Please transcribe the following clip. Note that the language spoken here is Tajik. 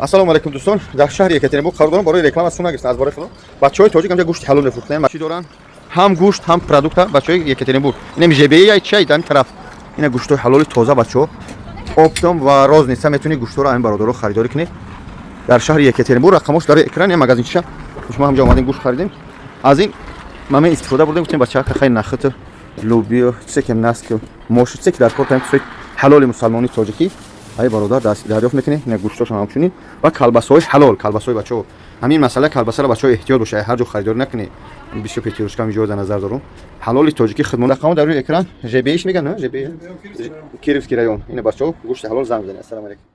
Ассалому алайкум, дӯстон. Дар шаҳри Екатеринбург қарор дорам. Барои реклама сум нагирифтан, аз бораи Худо. Бачаҳои тоҷик ҳамҷа гӯшти ҳалол мефурӯхтанд. Чӣ доранд? Ҳам гӯшт, ҳам продукта. Бачаҳои Екатеринбург, инам ЖБИ яй чай дар ин тараф. Ина гӯштҳои ҳалоли тоза, бачаҳо, оптом ва розница метавонед гӯштҳоро ҳамин бародаро харидорӣ кунед дар шаҳри Екатеринбург. Рақамош дар экран, я магазинчиша. Шумо ҳамҷа омадем, гӯшт харидем. Аз ин мама истифода бурдем, гуфтем, бачаҳа, хай нахӯд, лӯбиё, чизе ки наск, мош, чизе ки дар кор таем, ҳалоли мусалмонии тоҷикӣ ай бародар дарёфт мекунед. Ина гӯштошон ҳамчунин ва колбасаҳои ҳалол, колбасаҳои бачаҳо. Ҳамин масъала колбасаро, бачаҳо, эҳтиёт бошад, ҳар ҷо харидорӣ накунед. Бисёр пятёрочкам иҷо дар назар дорум, ҳалоли тоҷикӣ хидмат. Рақамҳо дар рӯи экран. ЖБИш меган, ЖБИ, Кировский район. Ина, бачаҳо, гӯшти ҳалол, занг бизанед. Ассалому алайкум.